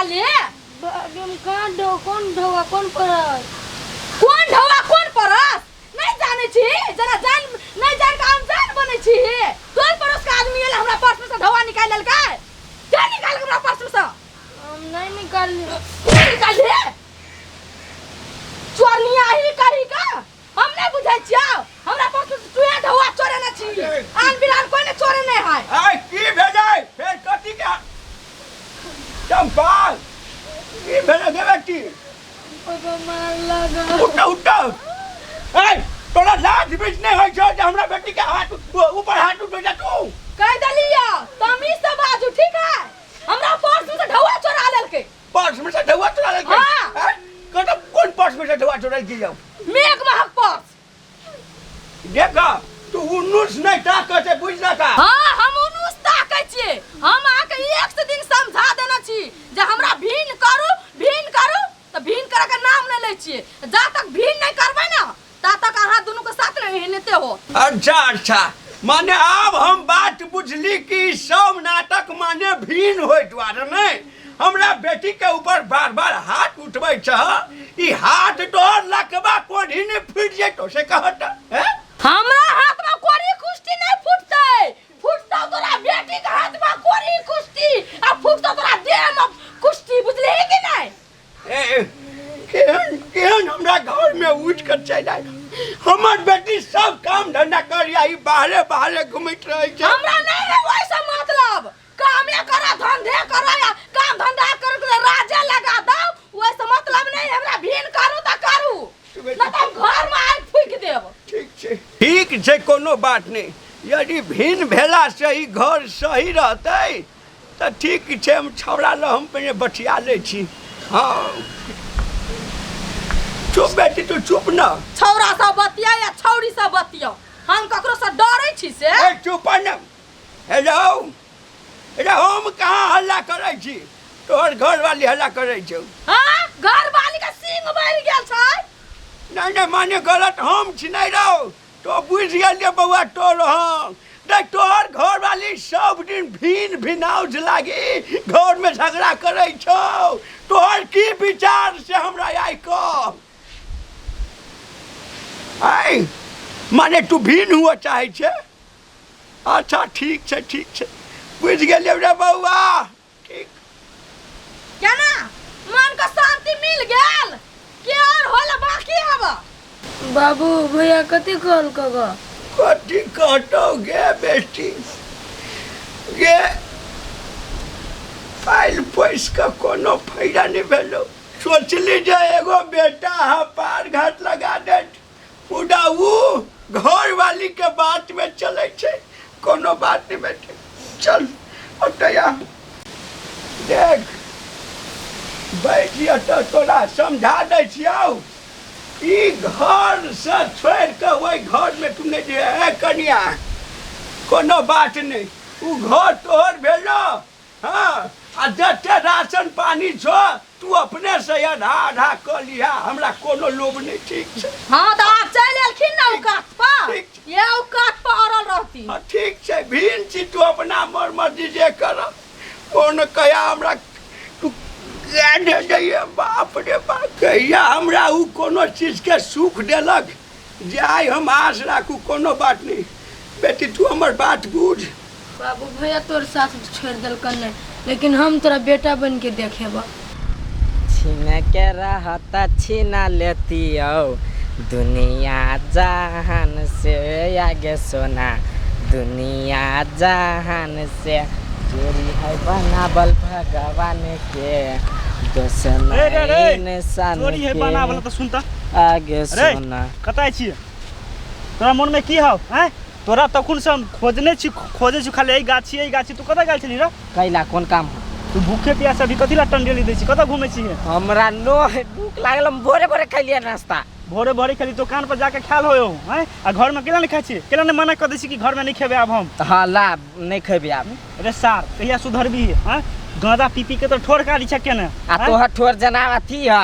निकालले भाभी हम कहाँ ढो कोन ढोआ कोन परस कोन ढौआ कोन परस नहीं जाने छी जरा जान नहीं जान के अनजान बने छी तोर पड़ोस के आदमी एल हमरा पर्स में से ढौआ निकाल लेलकै के निकाल हमरा पर्स में से हम नहीं निकालली तू निकाल ले चोरनिया ही कही का हम नहीं बुझै छियौ हमरा पर्स में से तूहे ढौआ चोरेने छी आन बिरान कोई ने चोरेने है आय की भेलै फेर कथी के चंपा की भेलै गे बेटी पापा मार लगा उठ उठ ए तोरा लाज बीच नहि होइ छौ जे हमरा बेटी के हाथ ऊपर हाथ उठबै जा तू कह देलियो तमीज से बाजू ठीक है हमरा पर्स में से ढौआ चोरा लेलकै पर्स में से ढौआ चोरा लेलकै हाँ। आँय? कतऽ कोन पर्स में से ढौआ चोरा लेलकै यौ मेघ महक पर्स देख तू उन्नूस नहि ताकै छै बुझि लका हाँ हम उनुस ताकै छियै हम अहाँके एक से दिन समझा देने छी जे हमरा भिन्न करू भिन्न करू तऽ भिन्न करे के नाम नहि लै छियै जा तक भिन्न नहि करबै ने ता तक अहाँ दुनू के साथ नहि हेनते हो अच्छा अच्छा माने आब हम बात बुझली कि सब नाटक माने भिन्न होय दुआरे नहि हमरा बेटी के ऊपर बार बार हाथ उठबै छह ई हाथ तोहर लकबा कोढ़ी नहि फूटि जेतौ से कहत हैं हमरा हाथ में कोरी कुश्ती नहीं फूटतै फूटतौ तोरा बेटी के हाथ में कोरी कुश्ती आ फूटतौ तोरा देह में कुश्ती बुझलिही कि नहीं ए, केहन केहन हमरा घर में उठ कर चलि आयल हमर बेटी सब काम धंधा करिया ई बाहरे बाहरे घुमैत रहै छै हमरा नहीं है वैसा मतलब कामे करा धंधे करा या काम धंधा कर के राजे लगा दो वैसे मतलब नहीं हमरा भीन करू त करू न त हम घर में आग फूक देब ठीक छै ठीक छै कोनो बात नहि यदि भिन्न भेलासँ ई घर सही रहतै तऽ ठीक छै हम छौड़ा लऽ हम पहिने बतिया लै छी हँ चुप बेटी तू चुप न छौड़ा सब बतिया या छौड़ी सब बतिया हम ककरो से डरै छी से ए चुप न हेलो अरे हम कहाँ हल्ला करै छी तोहर घरवाली हल्ला करै छौ हाँ घर वाली के सींग बढ़ गेल छै नहि नहि माने गलत हम छी नहि रहो तो बुझि गेलियै बौआ तोर हम देख तोहर घरवाली सब दिन भिन भिनाउज लागी घरमे झगड़ा करै छौ तोहर की विचार से हमरा आइ कह आइ माने तू भिन हुअ चाहै छै अच्छा ठीक छै ठीक छै बुझि गेलियै रे बौआ ठीक केना मन के शांति मिल गेल के और होले बाकी हब बाबू भैया कथी कहलको ग कथी कहतौ गे बेटी गे पाइल पोसि कऽ कोनो फायदा नहि भेलौ सोचली जे एगो बेटा हा पार घाट लगा देत मुदा उ घरवाली के बात में चलै छै कोनो बात नहीं बेटे चल ओतय आ देख बैठ तऽ तोरा समझा दै छियौ ई घर से छोड़ि कऽ ओहि घरमे तू नहि जे ए कनिया कोनो बात नहि ओ घर तोहर भेलो हाँ आ जते राशन पानी छौ तू अपने से आधा आधा कऽ लिहा हमरा कोनो लोभ नहि ठीक छै हाँ तो आप चल एलखिन ना औकात पर ठीक छै। ये औकात पर अड़ल रहती हाँ ठीक छै भिन्न छी तू अपना मर मर्जी जे कर कोन कया हमरा तू ज्ञान दैये बाप रे बाप कहिया हमरा उ कोनो चीजके सुख देलक जे आइ हम आस राखू कोनो बात नहि बेटी तू हमर बात बुझ बाबू भैया तोर साथ छोड़ देलकन नहीं लेकिन हम तोरा बेटा बन के देखेबा छीन के रहत छीना लेतियौ दुनिया जहान से आगे सोना दुनिया जहान से चोरी है बनावल भगवान के दोष रे रे रे नहीं इंसान चोरी है के बनावल तऽ सुनता आगे रे सोना कतऽ छियै तोरा मोनमे की हौ आँय तोरा तखन से हम खोजने छी खोजे छी खाली एहि गाछी एहि गाछी तू कतऽ गेल छली रे कैला कोन काम हो तू भूखे प्यासे अभी कथी ला टंडेली दै छी कतऽ घूमै छी हमरा नो है भूख लागल हम भोरे भोरे खैलियै नाश्ता भोरे भोरे खाली दुकान पर जाके खायल होयो हैं आ घर में केला नहीं खाइ छी केला नहीं मना कर दै छी कि घर में नहीं खेबै आब हम तऽ हँ ला नहीं खेबै आब अरे सार कहिया सुधरबी हैं गांजा पी पी के तो ठोर कारी छै केने आ तोहर ठोर जना अथी है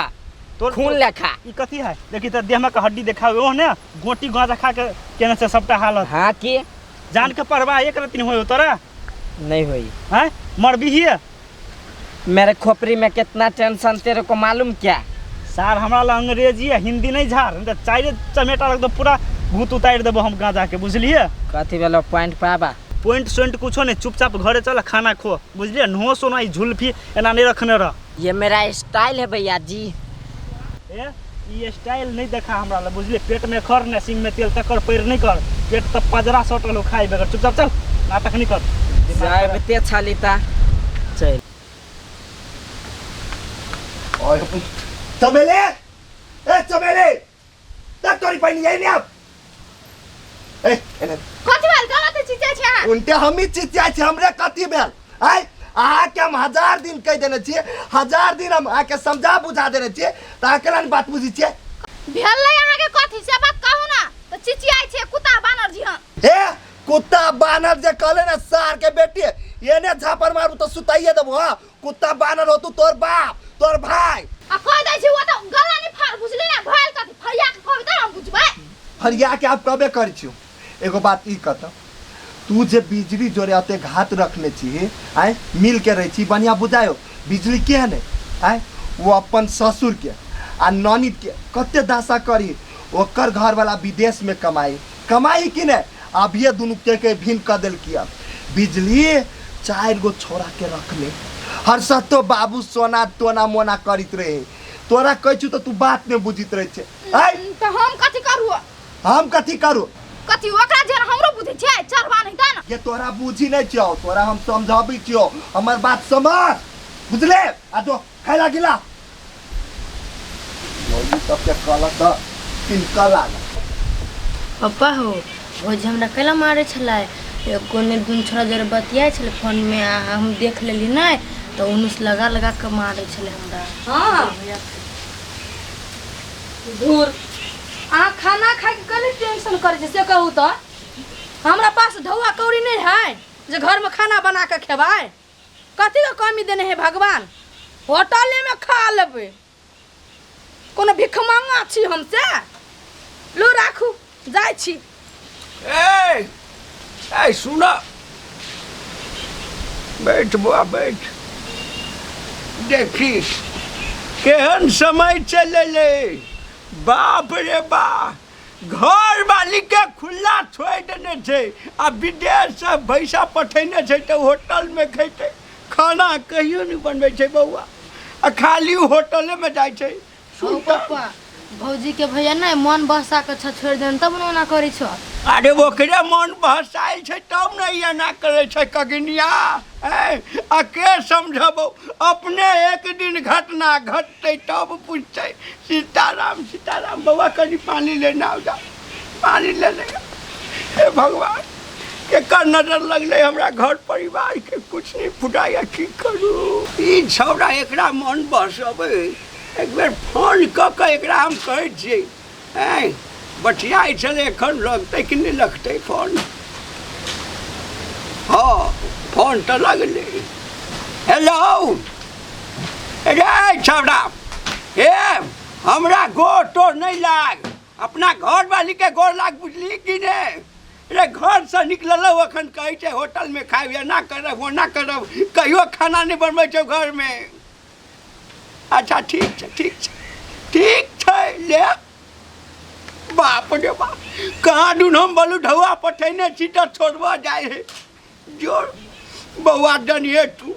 तोर खून लेखा ई कथी है देखी तऽ देह में के हड्डी देखावे ओहने गोटी गांजा खा के केने छै सबटा हालत हाँ की जान के परवाह एक रत्ती नहीं होयो तोरा नहीं होई हैं मरबी ही मेरे खोपड़ी में कितना टेंशन तेरे को मालूम क्या? सार हमरा लग अंग्रेजी आ हिंदी नहीं झाड़, नहीं तऽ चारि चमेटा लगतौ, पूरा भूत उतारि देबो हम गांजा के, बुझलिए? कथी भेलो पॉइंट पाबा? पॉइंट सोइंट कुछो नहीं, चुपचाप घरे चल, खाना खो, बुझलिए? नहो सोना ई झुल्फी एना नहीं रखने रह। ये मेरा स्टाइल है भैया जी। ए ई स्टाइल नहीं देखा हमरा लग, बुझलिए? पेट में खर ने सिंग में तेल तकर पैर नहीं कर, पेट तऽ पजरा सटल हो खाइ बगैर। चुपचाप चल, नाटक नहीं कर। जाबते छाली ता चल। चमेले, ए चमेले, तक तोरी पहिनी यही नहीं आप। ए एने कथी भेल? गलत चिचिया छै अहाँ। उनटे हमी चिचिया छी, हमरे कथी भेल? आय अहाँके हम 1000 दिन कहि देने छियै, 1000 दिन हम अहाँके समझा बुझा देने छियै, तऽ अहाँ केना नहि बात बुझै छियै? भेल नहि अहाँके कथी से बात कहू ना तऽ चिचियाइ छै कुत्ता बानर जी हम। ए कुत्ता बानर जे कहले ना सार के बेटी, एने झापर मारू तऽ सुताइए देबो। हाँ कुत्ता बानर हो तू, तोर बाप तोर भाई। आ कहि दै छी ओ तऽ गला नहि फाड़, बुझली ना? भेल कथी फरिया के कहबै तऽ हम बुझबै। फरिया के आप कहबे करै छियौ। एगो बात ई कहतौ, तू जे बिजली जोड़े अते घात रखने छी, आय मिल के रहै छी, बढ़िया बुझायो बिजली के है, आय वो अपन ससुर के आ ननद के कते दशा करी, ओकर घरवाला विदेश में कमाई कमाई कि नहीं, अब ये दुनू के भिन्न कर देलकी। बिजली 4 गो छोरा के रखले, हर सतो बाबू सोना टोना मोना करित रहे, तोरा कहै छु तऽ तू बात नहीं बुझित रहे छे। आय तऽ हम कथी करू? हम कथी करू? कथी ओकरा जे हमरो बुझै छै चरवा नहीं ता ना। ये तोरा बुझी नहीं छियौ, तोरा हम समझाबै छियौ, हमर बात समझ, बुझले? आ जो खाइ लागिला मौगी सबके कहलक तऽ तिनका लागल। पप्पा हो भौजी हमरा कैला मारै छलै? एगो ने दुनू छोरा जरे बतियाइ छलै फोन में, आ हम देख लेली नहीं तऽ उनुस लगा लगा के मारै छलै हमरा। हाँ धूर, अहाँ खाना खाके कनि टेंशन करै छी से कहू तऽ? हमरा पास ढौआ कौड़ी नहीं है जे घरमे खाना बना के खेबै? कथी के कमी देने है भगवान? होटले में खा लेबै, कोनो भिखमंगा छी हमसे? लो राखू, जाइ छी। ए ए सुन, बैठ बुआ बैठ। देखी केहन समय चलले, बाप रे बा, घर वाली के खुला छोड़ि देने छै आ विदेश से पैसा पठेने छै तऽ होटल में खेतै, खाना कहियो नहीं बनबै छै बौआ, आ खाली होटले में जाइ छै। सुन पप्पा, भौजी के भैया नहीं मन बहसा के छोड़ देन तब न ओना करै छौ। अरे ओकरे मन बहसायल छै तब ने एना करै छै कगनिया। आ के समझबौ, अपने एक दिन घटना घटतै तब पूछतै। सीताराम सीताराम। बौआ कनि पानी लेने आउ, जा पानी लेने। हे भगवान, केकर नजर लगलै हमरा घर परिवार के, कुछ नहीं फुटाइया, की करू? ई छौड़ा एकरा मन बहसबै, एक बेर फोन कऽ के एकरा हम कहै छियै, ऐं बतियाइ छलै, एखन लगतै कि नहि लगतै फोन? हँ फोन तऽ लगलै। हेलो रे छौड़ा, हे हमरा गोर तोर नहीं लाग, अपना घर वाली के गोर लाग, बुझली कि नहि? रे घर से निकललहुँ अखन कहै छै होटल में खायब, एना करब ओना करब, कहियो खाना नहीं बनबै छौ घर में। अच्छा ठीक छै ठीक छै ठीक छै। ले बाप रे बाप, कहाँ दुन हम बोलू ढौआ पठेने छी तऽ छोड़बऽ जाइ है। जोर बौआ डनिए तू।